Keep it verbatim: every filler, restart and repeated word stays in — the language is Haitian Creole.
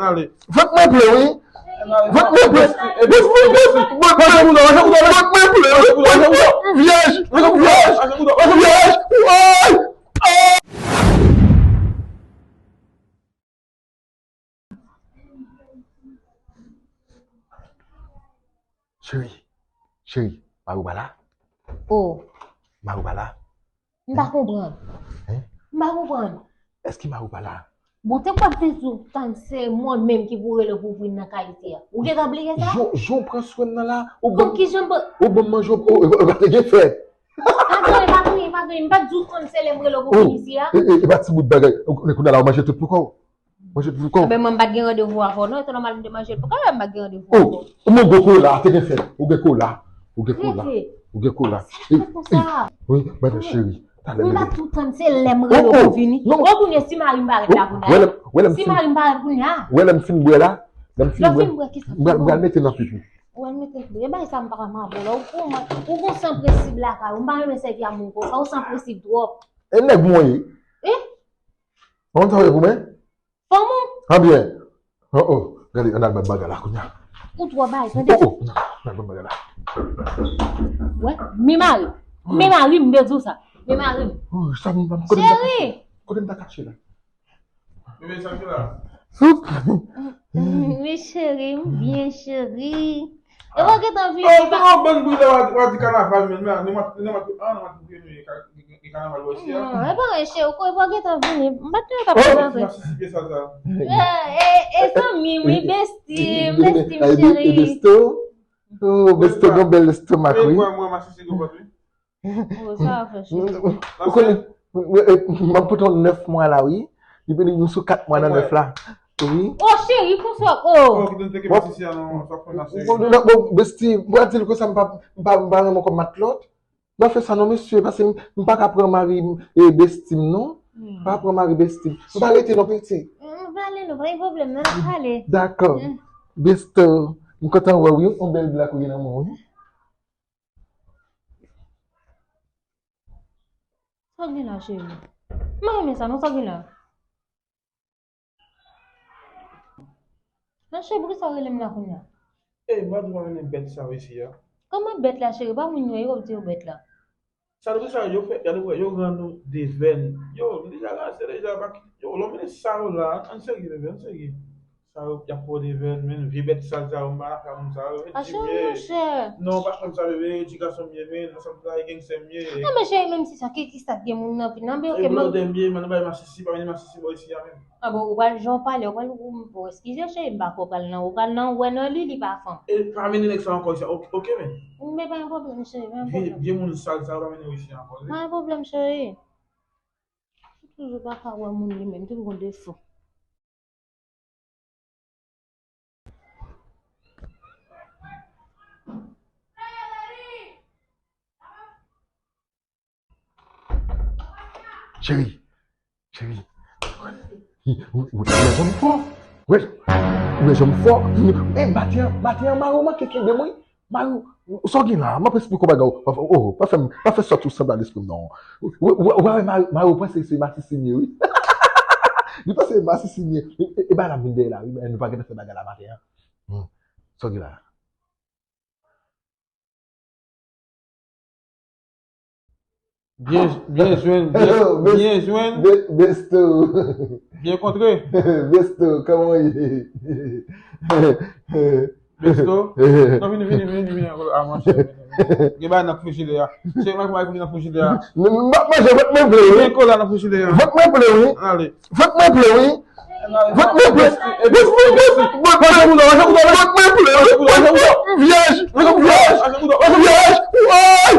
Ale. Vant mwen plen, wi. Vant mwen plen. Vant mwen plen. Vant mwen plen. Vant mwen plen. Vant mwen plen. Vyèj. Vyèj. Vyèj. Woy! Cheri, cheri, mari w pa la? Oh. Mari w pa la? M pa konprann. Hein? M pa konprann. Èske mari w pa la? Bon, te kwè m te di w tann se mwen menm ki pou rele pou vin nan kay isi a. Ou gentan bliye sa? Jan, jan w pran swen m nan la, ou ban m, ou ban m manje, ou, ou, ou pa te gen fèt. Pa gen, pa gen, pa gen. M pa t di w tann se lè m rele w pou vin isi a. E, e, e pa ti bout bagay. Kounye a la, ou manje tout pou kò w. Manje tout pou kò w. Enben, mwen, m pa t gen randevou avè w, non. E te nòmal m te manje l pou kò m, m pa t gen randevou avè w. Ou, ou gen gwo kola, te gen fèt. Ou gen kola. Ou gen kola. Rete. Ou gen kola. Sa la fè konsa? Wi, madan cheri. Talè, m pa t di w tann se lè m rele w pou vini. Ou konnen si mari m parèt la kounye a. Si mari m parèt kounye a. Wè lè m fin bwè la. Lè m fin bwè. Lè w fin bwè, kisa? M pral, m pral mete nan pipi. Ou al mete l tou. E bay sa m pa ka mabo la. Ou, ou, ou gon san prensip lakay ou. M pa renmen sèvi a moun konsa. Ou san prensip twòp. E nèg mwen ye. E? Ou konn sa w ye pou mwen? Fanm ou? Anbyen. Oh, oh. Gade, ann al bat bagay la kounye a. Ou twò bay, tande. Oh, oh. Ann al bat bagay la. Wè, men mari. Men mari m, m te di w sa. Men mari m. Oh, sa m, kote m ta kache? Cheri! Kote m ta kache la? Bebe, sa ki la? Wi, cheri, m byen, cheri. E w gentan vini. Oh, pa ban bri la, w a di kanaval, men nou, nou, nou, nou, nou, nou, nou, nou, nou, kanaval wè isi a. Non, e pa anyen, cheri, ou, ou gentan vini. M pa t konn w t ap prezante. Masisi, sa, sa. E, e, e zanmi m, wi, besti m, besti m, cheri. Besto? Oh, Besto gon bèl lestomak, wi. Mwen, mwen, masisi, gon vant, wi. Oh, sa w ap fè, cheri? Ou konnen, m ap pote yon nèf mwa la, wi. Depi nou sou kat mwa nan nèf la. Wi. Oh, cheri, konsa, oh. Oh, ki te ke masisi a, non, sa fè masisi. Bon, bon, besti, m pral di l konsa, m pa, m pa, m pa renmen w kòm matlòt. M pa fè sa non, mesye, paske m, m pa ka pran mari, e, besti m, non. M pa pran mari besti m. M pa rete non, piti. M pale non, pa gen pwoblèm, non, n ap pale. Dakò. Besto, m kontan wè w, wi, yon bèl blak ou gen nan men w, wi. Sa w gen la, cheri? M pa renmen sa, non, sa w gen la? Nan cheri, poukisa w rele m la kounye a? Ey, m pa di w pa renmen bèt sa yo isi a. Kòman bèt la, cheri? Pa moun yo ye, w ap di yo bèt la. Sa nou sa yo fè, gade wè, yo rann nou devèn. Yo, m deja rase deja, pa ki, yo, lè w mennen sa yo la, ann serye, bebe, ann serye. Sa yo, y ap fè w devèn, men vye bèt sal sa yo, m pa nan ka moun sa yo. A cheri, monchè. Non, pa konn sa, bebe, ti gason m ye, men, ansanm sa, e gangstè m ye. Non, men cheri, menm si sa, ki, ki sa k gen moun nan vi nan, men oke, men. Blòdè m ye, men nou bay masisi, pa vin masisi bò isi a menm. A bon, ou pral jan w pale, ou pral, ou, bon, eskize cheri, m pa kwè w pral nan, ou pral nan, ou wè nan li, li pa fanm. E pa mennen nèg sa ankò isi a, oke, oke, men. Men pa gen pwoblèm, cheri, pa gen pwoblèm. Vye, vye moun sal sa yo pa mennen w isi a ankò, wi. Pa gen pwoblèm, cheri. Ou toujou pa ka wè moun li menm, toujou gon defo. Cheri, cheri. Wè, wè, wè jan m fò. Wè, wè jan m fò. E, maten an, maten an, mari w manke kenbe m, wi. Mari w, sa w gen la? M ap esplike w bagay. Oh, oh, pa fè m, pa fè sòt ou sanble a lespri m, non. Wè, wè, wè, mari, mari w panse se masisi m ye, wi. Li panse se masisi m ye. E, e, e bagay la vin dèyè la, wi, men nou pa gentan fè bagay la maten an. Hmm. Sa w gen la? Byen, byen jwenn, byen, byen jwenn. Be-, Besto. Byen kontre. Besto, kòman w ye? Besto. Non, vini, vini, vini, vini, a, monchè, vini, vini. Gen bagay nan frijidè a. Se mwen, mwen, vini nan frijidè a. M, m ap manje, vant mwen ple, wi. Gen kola nan frijidè a. Vant mwen ple, wi. Ale. Vant mwen ple, wi. Vant mwen ple. Vant mwen ple. Vant mwen ple. Vant mwen ple. Vyèj. Vyèj. Vyèj. Woy!